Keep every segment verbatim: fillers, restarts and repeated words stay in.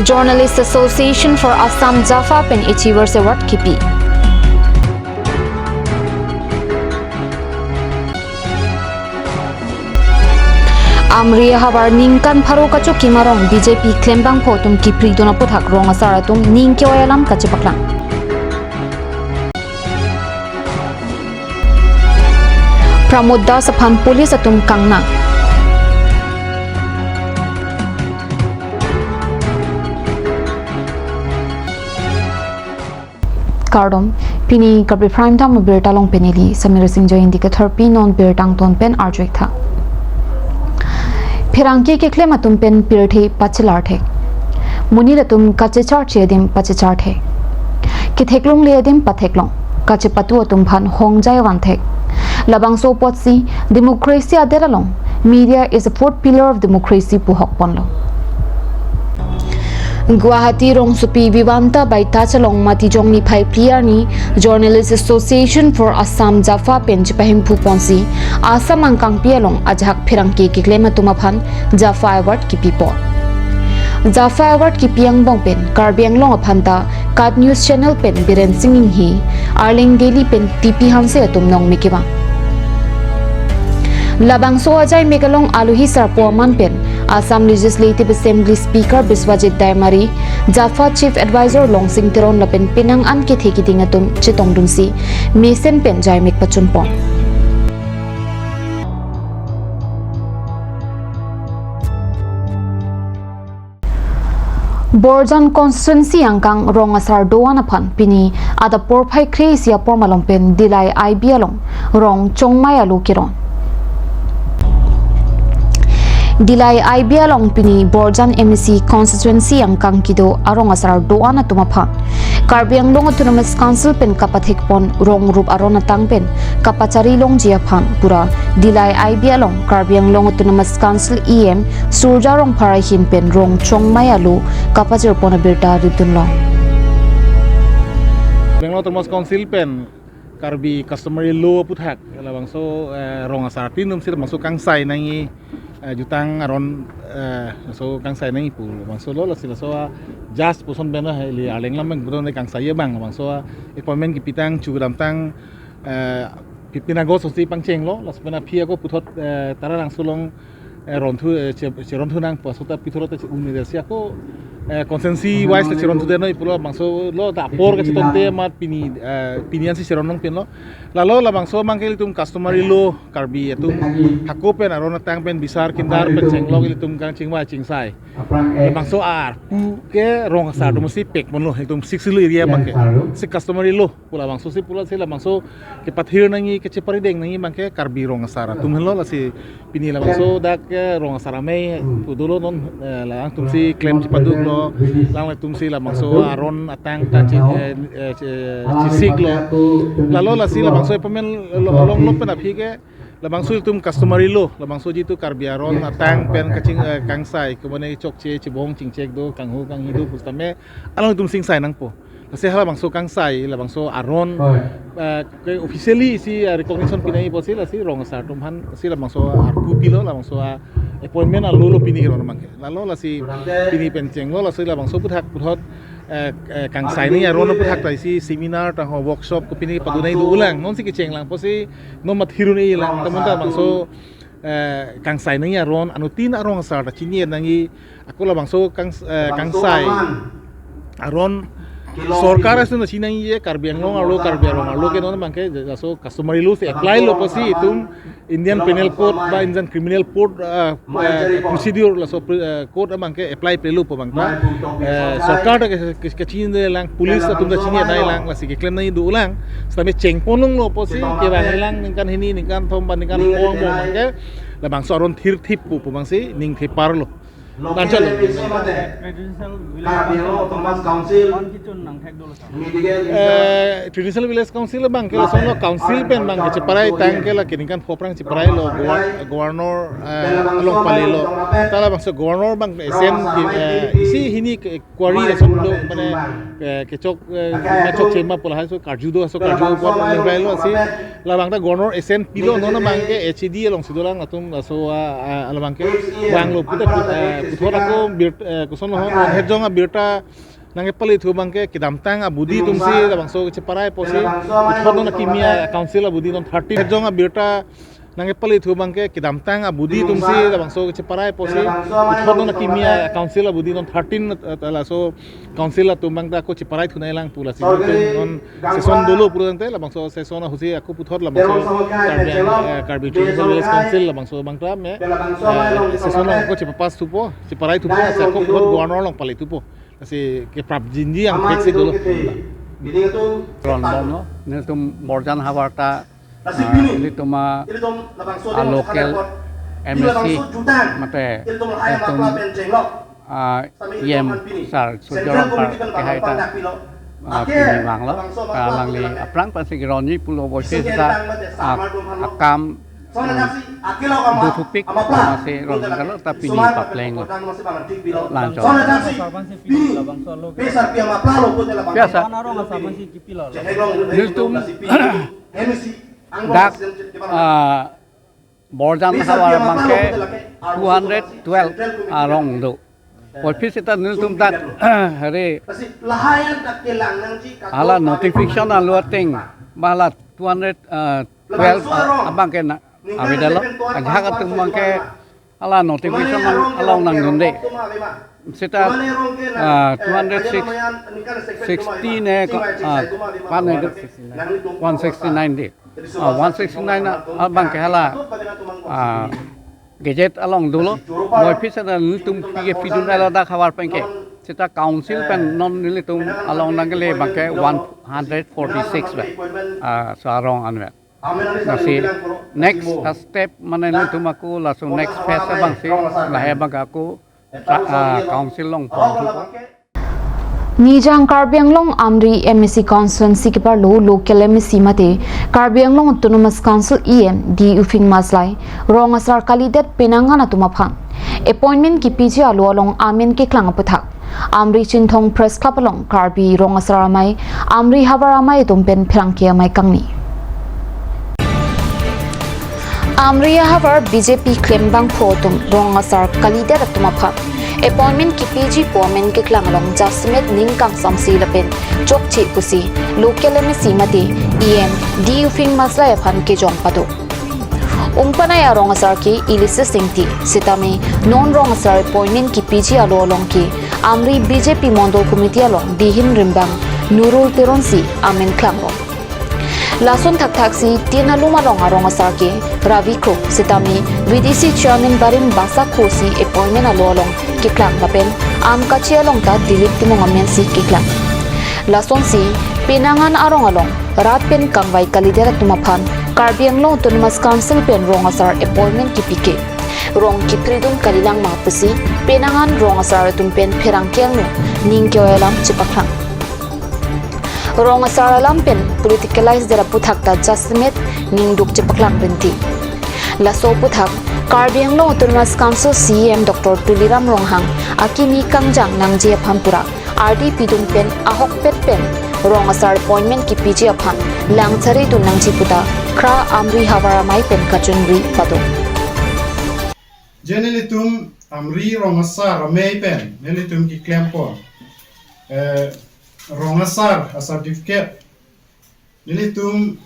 Journalist Association for Assam JAFA pen Achievers Award kipi. Amri ahavar ningkan pharo kachokim arong B J P klembangpho atum kipridun aputhak rong asar atum ning ke-oi alam kachepaklang. Pramod Das aphan police atum kangnang. Kardom, pini Karbi Prime Time abirta along pen neli Samir Singh Jain dei ketherpi, non birta angton pen arju-iktha. Pherangke keklem atum pen pirthe pachelar thek. Monit atum kachecharche adim pachechar thek. Ketheklongle adim patheklong. Kachepatu atum aphan hongjai van thek. Labangso apotsi democracy adet along media is a fourth pillar of democracy pu hokponlo. Guwahati rongsopi Vivanta Baitach along Matijong niphai phli arni Journalist Association for Assam JAFA pen chepahemphu ponsi Assam angkangpi along ajahak pherangke keklem atum aphan JAFA Award kipipon. JAFA Award kipi angbong pen Karbi Anglong aphanta KAT News Channel pen Biren Singh Inghi, Arleng Daily pen T P Hanse atum nongmek kevang. Labangso ajaimek along alohi sarpo aman pen Assam Legislative Assembly Speaker Biswajit Daimary, JAFA Chief Advisor Longsing Teron lapen penang an kethe kiding atum chetongdunsi mesen pen jaimek pachunpon. Borjan constituency angkang rong asar do-an aphan pini adap porphai kre-isi apor malom pen Dillai I B along rong chongmai alo keron. Dillai I B along pini Borjan M A C constituency angkang kedo arong asar do-an atum aphan Karbi Anglong Autonomous Council pen kapathekpon rong rup aron atang pen kapachari longji aphan pura Dillai I B along Karbi Anglong Autonomous Council E M Surja Rongphar ahin pen rong chongmai alo kapachirpon abirta ridunlong. Karbi Anglong Autonomous Council pen Karbi Customary Law aputhak labangso, eh, rong asar tin atum si labangso kangsai nangji, eh, jutang aron, eh, so kangsai nangji pu labangso lo, lasi laso a just puson beno hai li Arleng lam bang puton kangsai abang labangso a appointment kipitang chu kedamtang, eh, fifteen August si pangchenglo, laso pen aphi ako puthot, eh, Taralangso along, eh, ronthu, eh, che, cheronthu nang pu aso ta puthot ta che-un-e si ako, eh, constituency wise ta cheronthu detnoi pulo, labangso lo ta apor kachetongte amat pini, eh, pini ansi cheron nangpinlo. Lalo labangso abangke ilitum customary law Karbi atum hako pen aron atang pen bisar kindar pen chenglok ilitum kangchingvai chingsai. Labangso arpu ke rong asar atum si pekponlo, ilitum Sixth Schedule area abangke. Si customary law pu labangso si pulo, si labangso kepathir nangji, kecheparideng nangji abangke Karbi rong asar atum henlo, lasi pini labangso dak, eh, rong asar amei pu dolo, non, eh, alangtum si klem chepaduklo, alangtum si labangso aron atang ta che, eh, eh, che, chesiklo. Lalo lasi labangso appointment lo, longlok pen aphi ke labangso ilitum customary law, labangso jitu Karbi aron atang pen kaching, eh, kangsai, kemane chokche, chebong chingchek do, kanghu kanghi do pusitame alangtum si ingsai nangpo. Lasi halabangso kangsai, labangso aron, eh, ke officially si, eh, recognition pinangji apotsi lasi rong asar atum aphan si labangso arpu pilo, labangso a appointment alo lo pini keron abangke. Lalo lasi pini pen chenglo, lasi labangso aputhak puthot, eh, eh, kangsai nangji aron aputhak ta isi seminar tangho workshop kopine kepadun nangji do-olang, non si kechenglang apotsi non mathirun-elang, ta bonta labangso, eh, kangsai nangji aron, anuttin arong asar ta chini nangji, ako labangso kangs-, eh, kangsai aron sorkar ason ta chini nangji, Karbi Anglong arlo, Karbi arong arlo ke non abangke laso customary law si apply lo apotsi itum Indian Penal Code ba Indian Criminal Code, ah, ah, procedure laso pre-, ah, code abangke apply pelo pu abangta, eh, sorkar ta ke, ke, kechinilang, police atum ta chinine-lang, lasi keklem nangji do-olang, sitame chengponlonglo apotsi kevang-elang ningkan hini, ningkan thom ba ningkan pho mo abangke labangso aron thirthip pu pu abangsi ning theparlo. Lanchalo. Traditional Village Council. Eh, Traditional Village Council abangke lason lo, council pen abangke cheparai tangke la keningkan pho aphrang cheparailo, gover-, governor, eh, along palelo. Ta labangso governor abang esen, eh, isi hini ke-, query lason lo, mane, eh, kechok, eh, kachokche ma pu lahai so karju do, so karju apot lo, lehrailo si. Labang ta governor esen pilo, non abangke H A D alongsi dolang atum laso a, a, labangke vanglo pute, eh, Puthot ako bir-, eh, koson ho, hejong abirta nangkepali thu abangke kedamtang abudi atumsi labangso cheparai posi. Puthot non akimi a-council abudi non thirteen. Hejong abirta nangkepali thu abangke kedamtang abudi atumsi labangso cheparai posi. Puthot non akimi a-council abudi non thirteen, eh, laso council atum abangta ako cheparai thunai lang pu lasi non session dolo pura tangte labangso session ahutsi ako puthot labangso Karbi, eh, Karbi Traditional Village Council labangso abangta me, eh, session ako chepapass thupo, cheparai thupo, lasi ako puthot governor along pali thupo. Lasi keprapjinji angthek si dolo. Ron bomlo, nelitum Borjan havar ta, ah, nelitum a, a local M A C mate nelitum, ah, E M sir Surjya Rongphar kehai ta, ah, pini vanglo, ah, alangli aphrang pensi keronji pulo boise ta, ah, akam, ah, dothupik, ah, si ron kalo ta pini papleng lo. Lanchot. Biasa. Nelitum dak, ah, Borjan havar abangke two hundred twelve arong do. Office seta nelitum dak, hari hala notification alo ateng, ba hala two hundred, ah, twelve, ah, abangke na, avedetlo, ajahak atum abangke hala notification along nangdunde. Seta, ah, two hundred sixty ne, ah, one hundred, one sixty-nine de. Ah, one sixty-nine abangke hala, ah, gazette along dolo. Moi pisa na nelitum pige pidun alo dak havar penke. Seta council pen non nelitum along nangkele abangke one hundred forty-six ba. Ah, so arong anvet. Lasi next step mane nelitum ako laso next phase abangsi lahai abang ako, ah, council along pon. Nijang Karbi Anglong Amri M A C constituency keparlo local M A C mate Karbi Anglong Autonomous Council E M D Uphing Maslai rong asar kalidet penang an atum aphan appointment kepiji alo along amen keklang aputhak Amri Chinthong Press Club along Karbi Rong Asar Amei, Amri Havar Amei atum pen pherangke amei kangni. Amri Havar B J P klembangphu atum rong asar kalidet atum aphan appointment kepiji pu amen keklang along jasemet ning kangsamse lapen chokche pusi local M A C mate E M D Uphing Maslai aphan kejong pado. Ungpanai arong asar ke Ilisi Singti, sitame non rong asar appointment kepiji alo along ke Amri B J P Mondol Committee along dihin rimbang Nurul Teron si amen klangrong. Lason thakthaksi tin alum along arong asar ke Ravi Kro, sitame V D C Chairman barim basa kho si appointment alo along keklang lapen Amkachi along ta Dilip Timung amen si keklang. Lasonsi penang an arong along rat pen kangvai kalidet atum aphan Karbi Anglong Autonomous Council pen rong asar appointment kepike rong kipridun kalilang ma pusi penang an rong asar atum pen pherangke angno ning ke-oi alam chepaklang. Rong asar alam pen politicalize det aputhak ta jasemet ningduk chepaklang rinti. Laso aputhak Karbi Anglong Autonomous Council C E M Doctor Tuliram Ronghang akimi kangjang nangji aphan pura ardi pidun pen ahokpet pen rong asar appointment kepiji aphan langchari dun nangji puta Khra Amri Havar Amei pen kachunri pado. Je nelitum Amri rong asar amei pen nelitum keklempon, eh, rong asar a-certificate nelitum,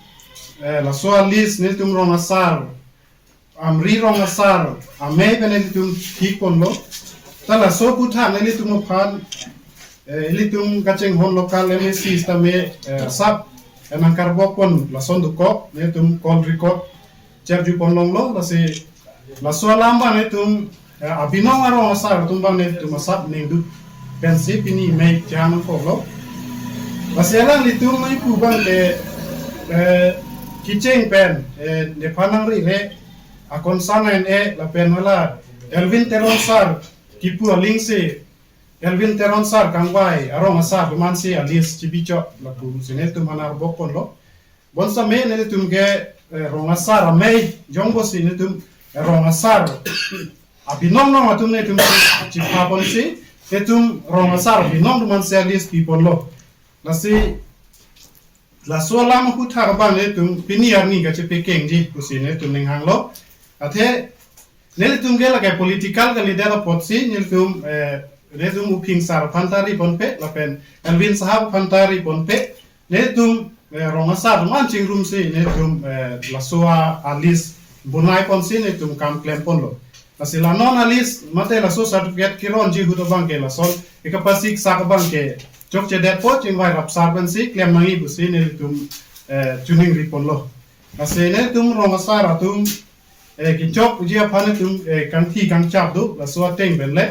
eh, laso a-list nelitum rong asar, Amri rong asar amei pen nelitum thik ponlo. Ta laso aputhak nelitum aphan, eh, nelitum kachinghon local M A C sitame, eh, asap, eh, nangkarbok pon lason dokok nelitum call record cherju pon longlo. Lasi laso alam abang nelitum, eh, abinong arong asar atum abang nelitum asap ningduk pensi pini mei chang koklo. Lasi alanglitum mei pu abang le, eh, kecheng pen, eh, nephan nangri re akon san en e lapen hala Elwin Teron sir kipu aling si Elwin Teron sir kangvai arong asar atum an si a-list chibichot lapu si nelitum aphan arbok ponlo. Bonsitame nelitum ke, eh, rong asar amei jongbo si nelitum, eh, rong asar abinong nong atum nelitum chipha ponsi nelitum rong asar abinong atum an si a-list pi ponlo. Lasi laso alam aputhak abang nelitum pini arni kachepekengji pusi nelitum ning hanglo. Athe Nelitum ke lake political candidate apotsi nelitum, eh, nelitum Uphing sir aphan ta ri ponpe, lapen Elwin sahab aphan ta ri ponpe, nelitum, eh, rong asar atum an chingrumsi nelitum, eh, laso a-list bonai ponsi nelitum kam klem ponlo. Lasi la non a-list mate laso certificate keronji ahut abang ke lason ikapasik sak abang ke chokchedetpo, chingvai rap sar pensi klem nangji pusi nelitum, eh, choningri ponlo. Lasi nelitum rong asar atum, eh, kechokji aphan nelitum, eh, kangthi kangchap do, laso ateng pen le,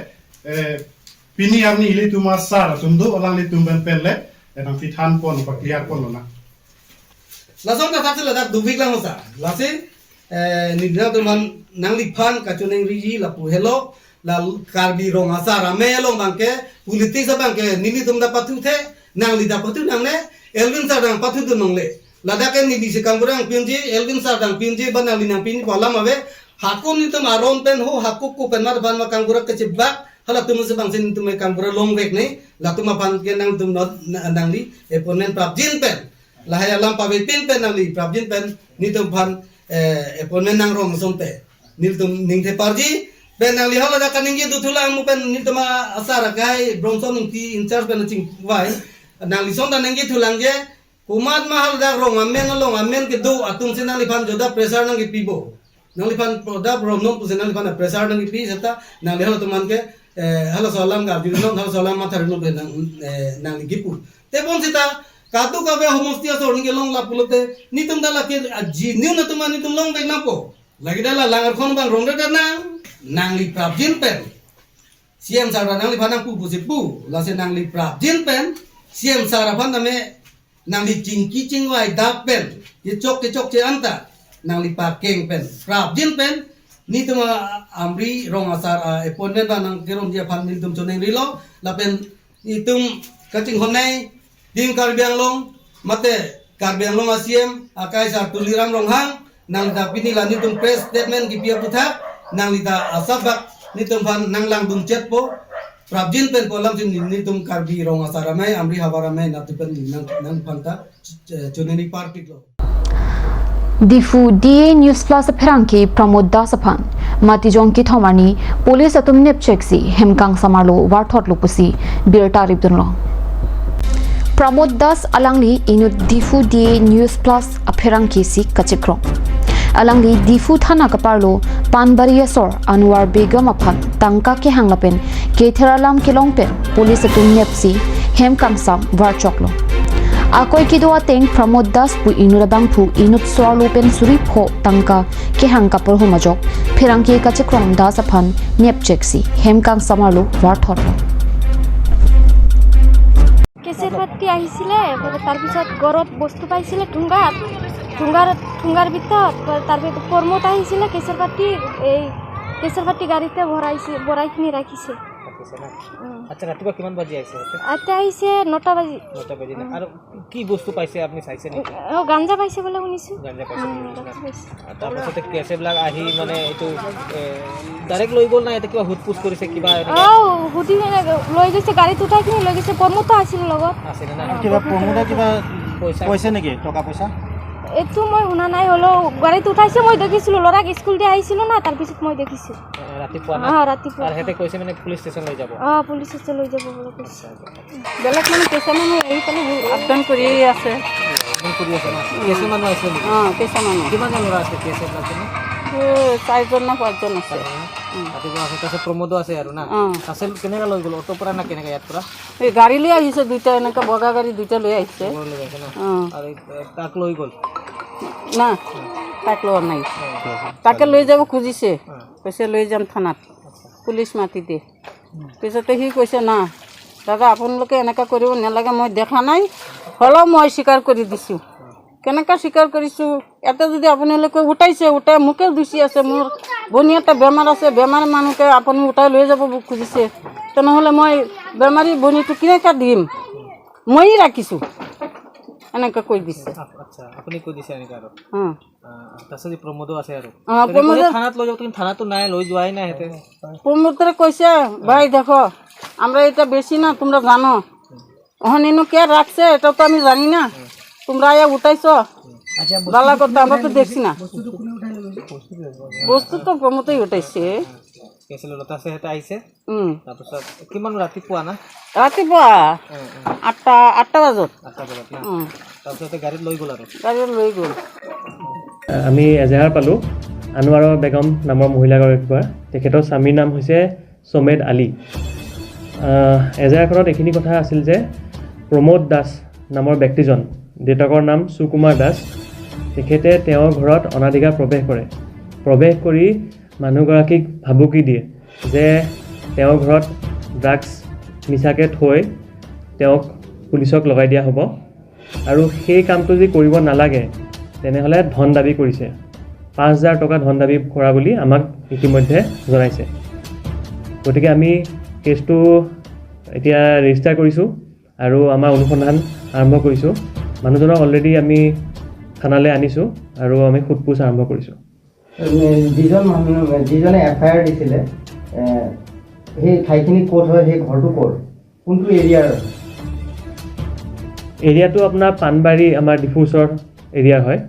eh, pini arni ilitum asar atum do, alanglitum pen pen le, eh, nangpithan pon, pa-clear ponlonang. Lason ta thak sila dak dovik lang sir. Lasi, eh, nelitum aphan nangliphan kachoningriji lapu helo, la Karbi Rong Asar Amei along abang ke, politics abang ke, nelitum ta pathu the, nangli ta pathu nangne, Elwin sir ta pathu dun nangle. Ladak ke neli si kangkurang pinji, Elwin sir ta pinji, ba nangli nangpinji pu alam ave. Hako nelitum aron pen ho, hako ko pen mar ban ma kangkurang kechebak, halatum si bangsi nelitum kangkurang longvek ne, latum aphan ke nangtum not, na-, nangli, appointment prapjin pen. Lahai alam pavepin pen nangli prapjin pen nelitum aphan, eh, appointment nangrong asonte nelitum ningthe parji pen nangli hala dak kaningje dothulang mo pen nelitum asar akai Bronson Ingti in-charge pen chingvai nangli son ta ningje thulang je komat ma hala dak rong amen along amen kedo atum si nangliphan joda pressure nangkepi bo. Nangliphan product rom non pusi nangliphan pressure nangkepi seta nangli halatum an ke, eh, halaso alam karju non, halaso alam matha non pen nang, eh, nangli kipu. Tebon seta kadokave homosti asor ningke long lapulote nelitum ta lake, ah, genuine atum an nelitum longvek nangpo. Lake dak la Langarkhong abang rong dak nang, nangli prapjin pen C M sir ta nangliphan nangpu pusi pu, lasi nangli prapjin pen C M sir aphan tame nangli chingki chingvai dak pen, kechok kechokche anta, nangli pakeng pen, prapjin pen, nelitum a-, Amri Rong Asar a-appointment ta nangkeronji aphan nelitum choningrilo, lapen nelitum kachinghon nei, Team Karbi Anglong, mate Karbi Anglong a-C M, akai sir Tuliram Ronghang, nangli ta pini la nelitum press statement kipi aputhak, nangli ta asap bak nelitum aphan nanglangdun chetpo, prapjin pen pu alam si nelitum Karbi Rong Asar Amei, Amri Havar Amei, natu pen nang, nangphan ta, eh, choningri parpiklo. Diphu D A News Plus apherangke Pramod Das aphan Matijong kethom arni police atum nepchek si hem kangsamarlo varthotlo pusi birta ripdunlo. Pramod Das alangli inut Diphu D A News Plus apherangke si kachekrong. Alangli Diphu thana kaparlo Panbari asor Anwar Begum aphan tangka kehang lapen kether alam kelong pen police atum nepsi hem kangsam varchoklo. Akoi kedo ateng Pramod Das pu inut abangphu inut so-arlo pen suri pho tangka kehang kaporhom ajok pherangke kachekrong Das aphan nepchek si hem kangsamarlo varthotlo. কেচেৰ পাতি আহিছিলে, তাৰপিছত ঘৰত বস্তু পাইছিলে ঠুংগাত, ঠুংগাৰ, ঠুংগাৰ ভিতৰত, তাৰপিছত প্ৰমোদ আহিছিলে কেচেৰ পাতি, এই কেচেৰ পাতি গাড়ীতে ভৰাইছে, ভৰাই কিনি ৰাখিছে। ৰাখিছে না? উম। আচ্ছা, ৰাতিপুৱা কিমান বাজি আহিছে ইয়াতে? ইয়াতে আহিছে নটা বাজি। নটা বাজি না? উম। আৰু কি বস্তু পাইছে আপুনি চাইছে নেকি? অ, গাঞ্জা পাইছে বোলে শুনিছো। গাঞ্জা পাইছে উম, বুলি শুনিছে না? গাঞ্জা পাইছে। তাৰপাছতে কেচেবিলাক আহি মানে এইটো, এ, ডাইৰেক্ট লৈ গ'ল না ইয়াতে কিবা সোধ পোছ কৰিছে কিবা এনেকুৱা? অ, সুধি কেনে লৈ গৈছে, গাড়ীত উঠাই কিনি লৈ গৈছে, প্ৰমোদো আছিল লগত। আছিলে না? অ, কিবা প্ৰমোদে কিবা পইচা কৈছে নেকি, টকা পইচা? এইটো মই শুনা নাই, হ'লেও গাড়ীত উঠাইছে, মই দেখিছিলো, ল'ৰাক স্কুল দি আহিছিলো না, তাৰ পিছত মই দেখিছো। অ, ৰাতিপুৱা না? অ, ৰাতিপুৱা। আৰু সিহঁতে কৈছে মানে পুলিচ ষ্টেচন লৈ যাব? অ, পুলিচ ষ্টেচন লৈ যাব বুলি কৈছে। বেলেগ মানুহ, কেঁচা মানুহ আহি পেলাই আপ ডাউন কৰি আছে। আপ ডাউন কৰি আছে ন? কেঁচা মানুহ আহিছে নেকি? অ, কেঁচা মানুহ। কিমানজন ল'ৰা আছে কেঁচা ল'ৰা আছে? অ, চাৰিজন না পাঁচজন আছে। চাৰিজন ন? উম। ৰাতিপুৱা আছে, তাৰপিছত প্ৰমোদো আছে আৰু না? অ। তাৰপিছত কেনেকে লৈ গ'ল? অটো পৰা না কেনেকে ইয়াৰ পৰা? এই গাড়ী লৈ আহিছে দুইটা, এনেকে বগা গাড়ী দুইটা লৈ আহিছে। বগা লৈ আহিছে না? অ। আৰু এই, তাক লৈ গ'ল? না, তাক লোৱা নাই। অ। তাকে লৈ যাব খুজিছে। অ। কৈছে, "লৈ যাম থানাত।" আচ্ছা। পুলিচ মাতি দিয়ে। পিছতে সি কৈছে, "না, দাদা, আপোনালোকে এনেকা কৰিব নালাগে, মই দেখা নাই, হ'লেও মই স্বীকাৰ কৰি দিছোঁ।" কেনেকা স্বীকাৰ কৰিছোঁ? ইয়াতে যদি আপোনালোকে উঠাইছে, উঠাই মোকে দুচি আছে, মোৰ ভনী এটা বেমাৰ আছে, বেমাৰ মানুহকে আপুনি উঠাই লৈ যাব বুলি খুজিছে, তেনেহ'লে মই বেমাৰী ভনীটো কেনেকা দিম? মইয়ে ৰাখিছোঁ, এনেকে কৈ দিছে। আপ-, আচ্ছা, আপুনি কৈ দিছে এনেকে আৰু? অ। আহ, তাৰপিছত এই প্ৰমোদো আছে আৰু। অ, তেনেকে প্ৰমোদে থানাত লৈ যাব, তুমি থানাতো নাই, লৈ যোৱাই নাই সিহঁতে। প্ৰমোদে কৈছে, "ভাই দেখো, আমরা এটা বেশি না, তোমরা জানো। ওখানে এনে কে রাখছে, এটা তো আমি জানি না। তোমরা আয়া উঠাইছো। ভালো কথা, আমরা তো দেখছি না।" বস্তু তো প্ৰমোদেই গোটাইছে। স্পেচিয়েল লতা আছে, সিহঁতে আহিছে। উম। তাৰপিছত কিমান ৰাতিপুৱা না? ৰাতিপুৱা উম, উম। আঠটা, আঠটা বজাত। আঠটা বজাত না? উম। তাৰপিছতে গাড়ীত লৈ গ'ল আৰু? গাড়ীত লৈ গ'ল। আমি এজাহাৰ পালোঁ আনোৱাৰা বেগম নামৰ মহিলাগৰাকীৰ পৰা। তেখেতৰ স্বামীৰ নাম হৈছে চমেদ আলী। আহ, এজাহাৰখনত এইখিনি কথা আছিল যে প্ৰমোদ দাস নামৰ ব্যক্তিজন, দেউতাকৰ নাম সুকুমাৰ দাস, তেখেতে তেওঁৰ ঘৰত অনাধিকাৰ প্ৰৱেশ কৰে। প্ৰৱেশ কৰি মানুহগৰাকীক ভাবুকি দিয়ে যে তেওঁৰ ঘৰত ড্ৰাগছ মিছাকে থৈ তেওঁক পুলিচক লগাই দিয়া হ'ব আৰু সেই কামটো যদি কৰিব নালাগে, তেনেহ'লে ধন দাবী কৰিছে। পাঁচ হাজাৰ টকা ধন দাবী কৰা বুলি আমাক ইতিমধ্যে জনাইছে। গতিকে আমি কেছটো এতিয়া ৰেজিষ্টাৰ কৰিছোঁ আৰু আমাৰ অনুসন্ধান আৰম্ভ কৰিছোঁ। মানুহজনক অলৰেডি আমি থানালৈ আনিছোঁ আৰু আমি সোধ পোছ আৰম্ভ কৰিছোঁ। এ, যিজন মানুহ, যিজনে এফ আই আৰ দিছিলে, এ, সেই ঠাইখিনি ক'ত হয়, সেই ঘৰটো ক'ত, কোনটো এৰিয়াৰ? এৰিয়াটো আপোনাৰ পাণবাৰী, আমাৰ ডিফু ওচৰ এৰিয়াৰ হয়।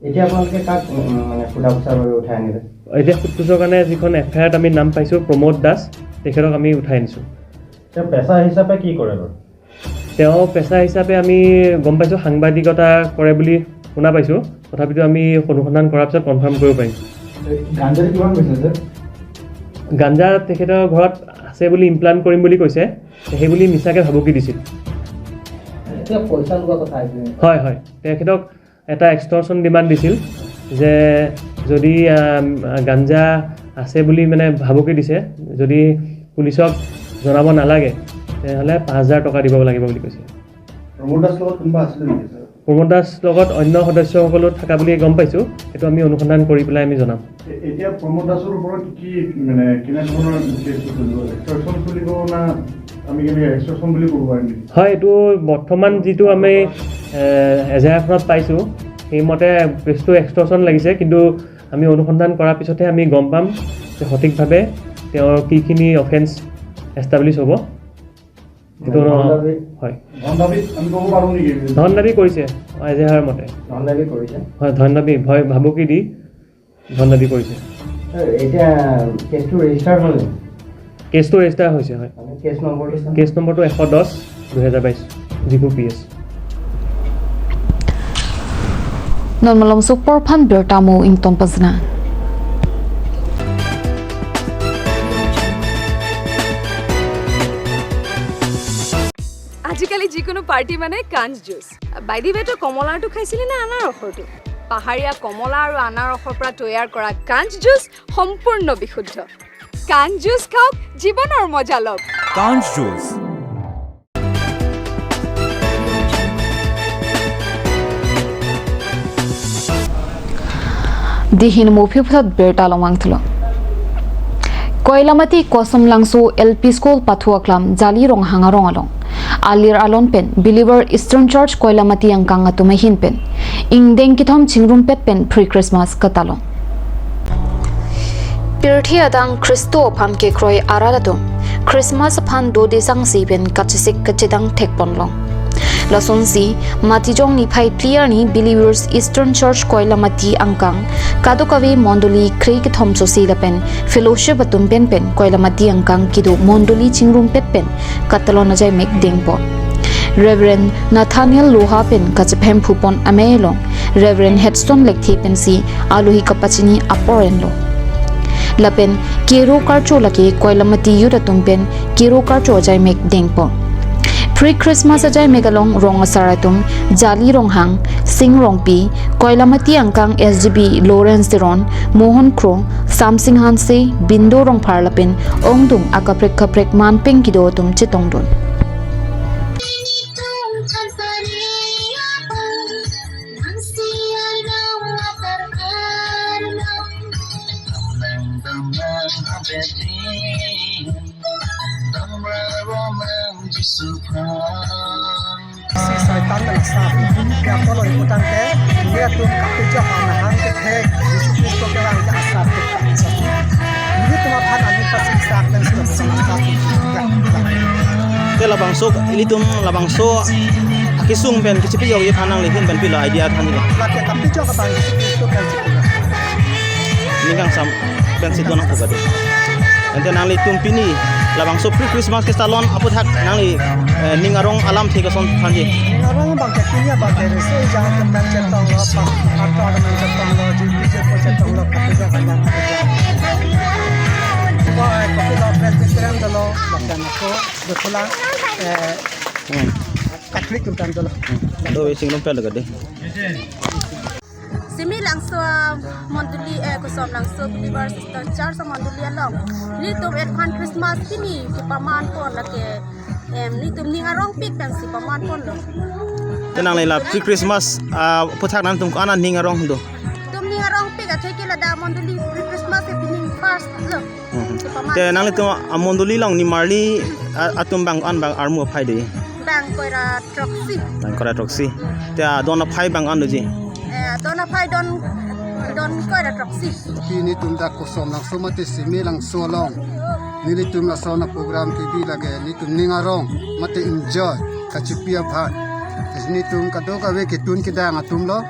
এতিয়া আপোনালোকে কাক, উম, মানে সোধা পোছাৰ বাবে উঠাই আনিলে? এতিয়া সোধ পোছৰ কাৰণে যিখন এফ আই আৰত আমি নাম পাইছোঁ, প্ৰমোদ দাস, তেখেতক আমি উঠাই আনিছোঁ। তেওঁ পেচা হিচাপে কি কৰে বাৰু? তেওঁ পেচা হিচাপে আমি গম পাইছোঁ, সাংবাদিকতা কৰে বুলি শুনা পাইছোঁ। তথাপিতো আমি অনুসন্ধান কৰাৰ পিছত কনফাৰ্ম কৰিব পাৰিম। এই গাঞ্জাটো কিমান কৈছে, ছাৰ? গাঞ্জা তেখেতৰ ঘৰত আছে বুলি ইমপ্লাণ্ট কৰিম বুলি কৈছে, সেই বুলি মিছাকে ভাবুকি দিছিল। এতিয়া পইচা লোৱা কথা আহিছে নেকি? হয়, হয়, তেখেতক এটা এক্সটৰ্চন ডিমাণ্ড দিছিল যে যদি, আম, গাঞ্জা আছে বুলি মানে ভাবুকি দিছে, যদি পুলিচক জনাব নালাগে, তেনেহ'লে পাঁচ হাজাৰ টকা দিব লাগিব বুলি কৈছে। প্ৰমোদ দাস লগত কোনোবা আছিলে নেকি, ছাৰ? প্ৰমোদ দাস লগত অন্য সদস্যসকলো থকা বুলি গম পাইছোঁ, সেইটো আমি অনুসন্ধান কৰি পেলাই আমি জনাম। এ-, এতিয়া প্ৰমোদ দাসৰ ওপৰত কি, মানে, কেনেধৰণৰ কেছটো চলিব? এক্সটৰ্চন চলিব না আমি কেনেকে এক্সটৰ্চন বুলি ক'ব পাৰিম নেকি? হয়, এইটো বৰ্তমান যিটো আমি, এ, এজাহাৰখনত পাইছোঁ, সেইমতে কেছটো এক্সটৰ্চন লাগিছে, কিন্তু আমি অনুসন্ধান কৰাৰ পিছতহে আমি গম পাম যে সঠিকভাৱে তেওঁৰ কিখিনি অফেন্স এষ্টাব্লিছ হ'ব। এইটো ধন দাবী? হয়। ধন দাবী আমি ক'ব পাৰোঁ নেকি? ধন দাবী কৰিছে, এজাহাৰৰ মতে। ধন দাবী কৰিছে? হয়, ধন দাবী, ভয় ভাবুকি দি ধন দাবী কৰিছে। ছাৰ, এতিয়া কেছটো ৰেজিষ্টাৰ হ'ল নেকি? কেছটো ৰেজিষ্টাৰ হৈছে, হয়। মানে কেছ নম্বৰটো, ছাৰ? কেছ নম্বৰটো এশ দহ, দুহেজাৰ বাইছ, Diphu P H. Non malom sopor phan birta mo ington pajna. আজিকালি যিকোনো পাৰ্টি মানে কাঞ্চ জুচ। বাই দি ৱে, তই কমলাৰটো খাইছিলি নে আনাৰসৰটো? পাহাৰীয়া কমলা আৰু আনাৰসৰ পৰা তৈয়াৰ কৰা কাঞ্চ জুচ সম্পূৰ্ণ বিশুদ্ধ। কাঞ্চ জুচ খাওক, জীৱনৰ মজা লওক। কাঞ্চ juice. Dihin mo phiphlot birta lomang thulo. Koilamati Kosamlangso L P School pathu aklam Jali Ronghang arong along alir alon pen Believer Eastern Church Koilamati angkang atum ahin pen ingdeng kethom chingrumpet pen pre-Christmas katalon. Pirthe adang Khristo aphan kekroi arat atum Christmas aphan dode sangsi pen kachesik kachedang thekponlong. Lasonsi, Matijong niphai phli arni Believers Eastern Church Koilamati angkang kadokave mondoli kre kethom sosi lapen fellowship atum pen pen Koilamati angkang kedo mondoli chingrumpet pen katalon ajaimek dengpon. Reverend Nathaniel Loha pen kachephem phupon amei along Reverend Headstone Lekthe pensi alohi kapachini apor enlo. Lapen kero karcho lake Koilamati youth atum pen kero karcho ajaimek dengpon. Pre-Christmas ajaimek along rong asar atum Jali Ronghang, Sing Rongpi, Koilamati angkang S G B Lawrence Teron, Mohan Kro, Samsing Hanse, Bindo Rongphar lapen ongdung akaprek kaprek manpeng kedo atum chetongdun. Si Saitan pen asap, ya polo iputangte, nelitum kapejok anahang kethek, Jisu Khristo kevang ke asap ke. Nelitum aphan ani pasi sak pen si asap. Te labangso, ilitum labangso akesung pen kachepejokji aphan nanglihin pen pilo idea thanji. Lake kapejok abang Jisu Khristo kan si. Ning kangsam pensi donang pu kade. Ante nanglitum pini labangso pre-Christmas kestalon aphuthak nangli, eh, ning arong alamthe koson thanji? Ning arong abang ke pini abang ke reso ejang tentang chetong lo, pa, ator men chetong lo, G P J ko chetong lo, kapija kanya. Ko, eh, kopi lo Presbyterian dolo, bahkan ako, betulan, eh, Hmm. Catholic tentang dolo. Hmm. Do wishing room pe lo kade. Simi Langso mondoli, eh, Kosom Langso Believer Sister Church mondoli along nelitum advance Christmas pini kepaman pon lake, em, nelitum ning arongpik pensi paman ponlo. Te nangli la pre-Christmas, ah, aphuthak nangtum ko-an aning arong do? Nelitum ning arongpik akhei ke ladak mondoli pre-Christmas ke pini first lo. Hmm. Kepaman. Te nanglitum amondoli along nimarli, ah, atum bang ko-an bang armu aphai do? Bang koira throksi. Bang koira throksi. Te adon aphai bang ko-an doji? Eh, adon aphai don, don koira throksi. Pini nelitum dak Kosom Langso mate Simi Langso along nelitum lason aprogram kebi lake nelitum ning arong mate enjoy kachipi aphan. Nelitum kadokave ketun kedang atum lo.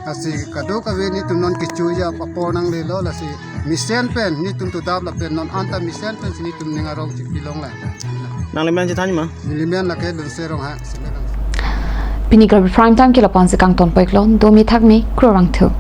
Lasi kadokave nelitum non kechoji apor nanglelo, lasi mesen pen nelitum tudap lapen non anta mesen pensi nelitum ning arong chipi longlang. Nangli men chethan ma? Neli men lake Lunse Ronghang, Simi Langso. Pini Karbi Prime Time ke lapu-ansi kangton pon iklo, do me thak me, kurvangthu.